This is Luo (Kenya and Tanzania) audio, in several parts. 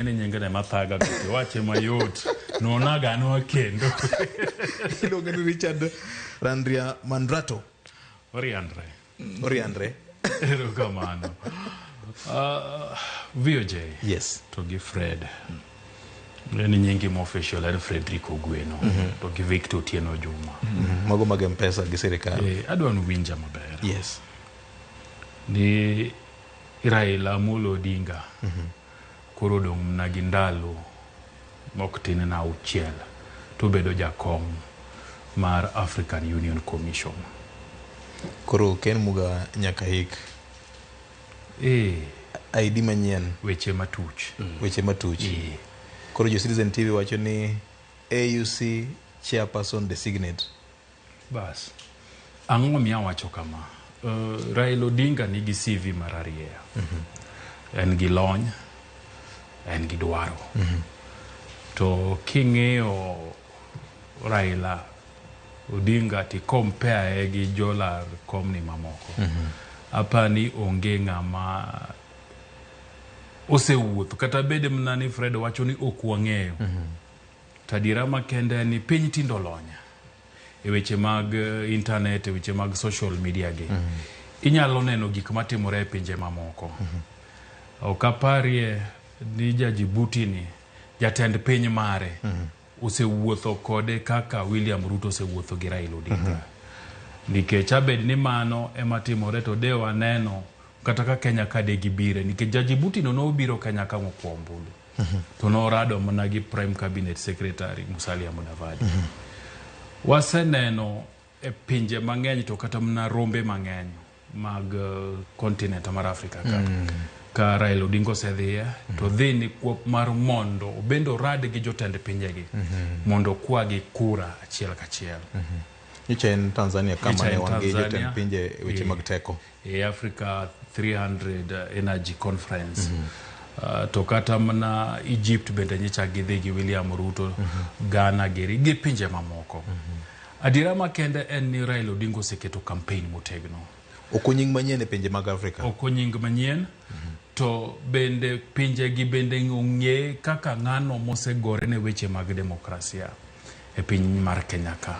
Ni nyingene mathaga to iwache mayot. Nwonaga anwa kendo. Iluonge ni Richard Randria Mandrato. Oriandre. Oriandre. Erokamano. VOJ. Yes. To gi Fred. En nyingi ma official en Frederick Ogweno. To gi Victor Otieno Juma. Mago mag M-Pesa gi sirikal. Adwa ni uwinja maber. Yes. Ni Raila Amolo Odinga. Koro odong' mna gi ndalo mok tin na auchiel to obedo jakom mar African Union Commission. Koro Ken Muga nyaka hik. Ee. ID manyien. Weche matuch. Weche matuch. Ee. Koro jo Citizen TV wacho ni AUC chairperson designate. Bas. Ang'o momiyo awacho kama? Raila Odinga nigi CV mararieya. En gi lony, en gi dwaro. To king'iyo Raila Odinga to i-compare gi jolar komni mamoko, apani onge ng'ama osewuotho kata bed mana ni Fred wacho ni ok wang'eyo. To adiera makende en ni piny tinde olony e weche mag internet, e weche mag social media gi. Inyalo neno gik matimore e pinje mamoko. Ok aparie ni ja Djibouti ni jatend piny mare osewuotho kode kaka William Ruto osewuotho gi Raila Odinga. Nikech abed ni mano ema timore to de waneno kata ka Kenya ka de gibire nikech ja Djibouti no nobiro Kenya ka mokuo ombulu. To norado mana gi Prime Cabinet Secretary Musalia Mudavadi. Waseneno e pinje mang'eny to kata mana rombe mang'eny mag continent mar Africa ka. Ka Raila Odinga osedhiye to dhi ni kuop mar mondo obende orad gi jotend pinjegi mondo okwagi kura achiel kachiel. Nyocha en Tanzania kama Nyocha ne en wan gi jotend Tanzania. pinje e weche mag teko. E Africa 300 Energy Conference. To kata mana Egypt bende nyicha gidhi gi William Ruto, Ghana giri gi pinje mamoko. Adiera makende en ni Raila Odinga oseketo campaign motegno. Ok onying manyien e pinje mag Afrika. Ok onying manyien. To bende pinje gi bende ong'e kaka ng'ano mosegore ne weche mag demokrasia e piny mar Kenya ka.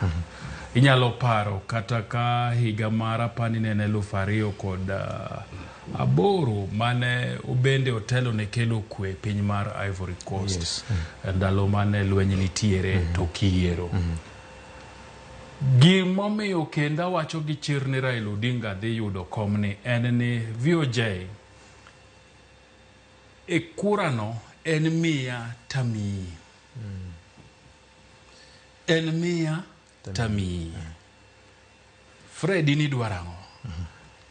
Inyalo paro kata ka higa mar apani ne en 2008 mane obende otelo ne kelo kwe e piny mar Ivory Coast. Ndalo mane lweny nitiere to kiyiero. Gimomiyo kendo awacho gi chir ni Raila Odinga dhi yudo komni en ni VOJ e kurano en miya tamiyi. En miya tamiyi. Fred in idwaro ang'o?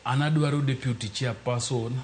An adwaro deputy chairperson